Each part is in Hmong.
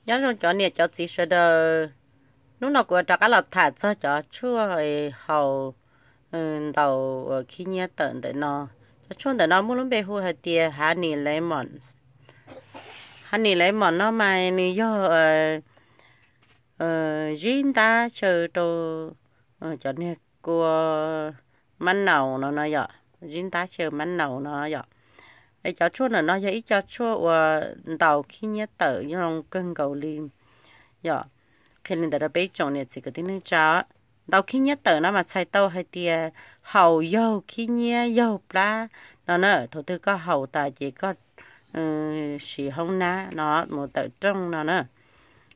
Nyob zoo cov niam cov txiv sawv daws, hnub no kuv rov qab los tham txog cov tshuaj haus ntaus uas khib nyiab tawm ntawm no. Cov tshuaj ntawm no muaj lub npe hu hais tias honey lemon. Honey lemon no mas nws yog zib ntab xyaw rau cov niag kua mab naus no no yom, zib ntab xyaw mab naus no yom. Cov tshuaj ntawm no yog ib co tshuaj uas ntaus khib nyiab tawm zoo kawg nkaus li yom. Qhia li ntawd rau peb ib tsoom niam txiv kwv tij neej tsa. Ntaus khib nyiab tawm no mas txhais tau hais tias haus yaug khib nyiab yaug plab no na. Thaum twg koj haus tas ces koj siv hoob nab no mus tawm rooj no na.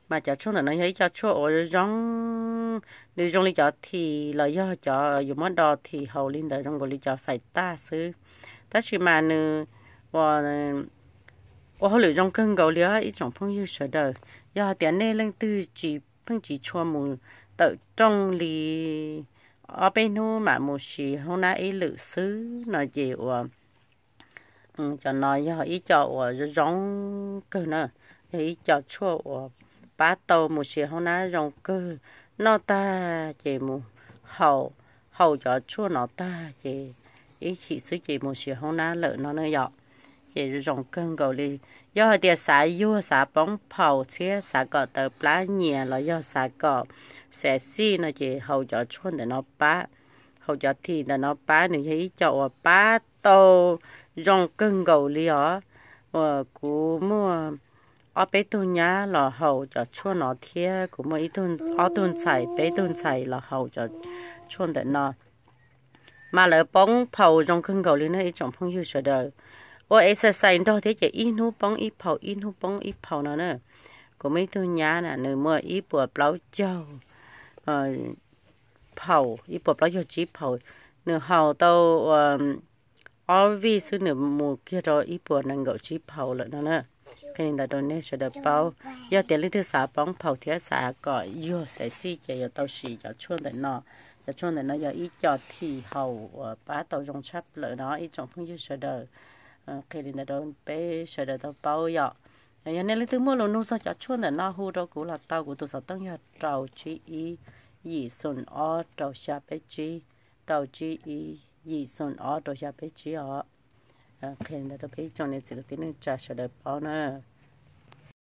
Mas cov tshuaj ntawm no yog ib co tshuaj uas zoo, nws zoo li cov thim los yog cov yuav muab do thim haus li ntawd, zoo nkaus li cov fais taj xwb. Tab sis mas nws ua hauj lwm zoo kawg nkaus li os ib tsoom phooj ywg sawv daws. Yog hais tias nej leej twg tsis, pheej tsis tshua mus tawm rooj li ob peb hnub mam mus siv hoob nab ib lwm xwb no ces ua cov no yog ib co uas zoo zoo kawg na, yog ib co tshuaj uas pab tau mus siv hoob nab zoo kawg. Noj tag ces mus haus, haus cov tshuaj no tag ces ib chim xwb ces mus siv hoob nab lawm no na yom. Ces zoo kawg nkaus li. Yog hais tias xav yuag xav poob phaus thiab xav kom tawv plab nyias los yog xav kom xav xij no ces haus cov tshuaj ntawm no pab, haus cov thim ntawm no pab, nws yog ib co uas pab tau zoo kawg nkaus li os. Uas kuv muaj ob peb tug nyab los haus cov tshuaj no thiab kuv muaj ib tug, ob tug ntxhais peb tug ntxhais los haus cov tshuaj ntawm no. Mas lawv poob phaus zoo kawg nkaus li na ib tsoom phooj ywg sawv daws. Ua exercise nrog thiab ces ib hnub poob ib phaus ib hnub poob ib phaus no na. Kuv muaj ib tug nyab na nws muaj ib puas plaub caug phaus, ib puas plaub caug tsib phaus. Nws haus tau ob vij xwb nws mus kiag rau ib puas nees nkaum tsib phaus lawm no na. Qhia li ntawd rau nej sawv daws paub. Yog tias leej twg xav poob phaus thiab xav kom yuag xav xij ces yuav tau siv cov tshuaj ntawm no. Cov tshuaj ntawm no yog ib co thim haus uas pab tau zoo tshaj plaws no ib tsoom phooj ywg sawv daws. Qhia li ntawd rau peb sawv daws tau paub yom. Yog nej leej twg muaj lus nug txog cov tshuaj ntawm no hu rau kuv los tau, kuv tus xov tooj yog rau tsib ib yim xoom ob rau xya peb tsib, rau tsib ib yim xoom ob rau xya peb tsib os. Qhia li ntawd rau peb ib tsoom niam txiv kwv tij neej tsa sawv daws paub na.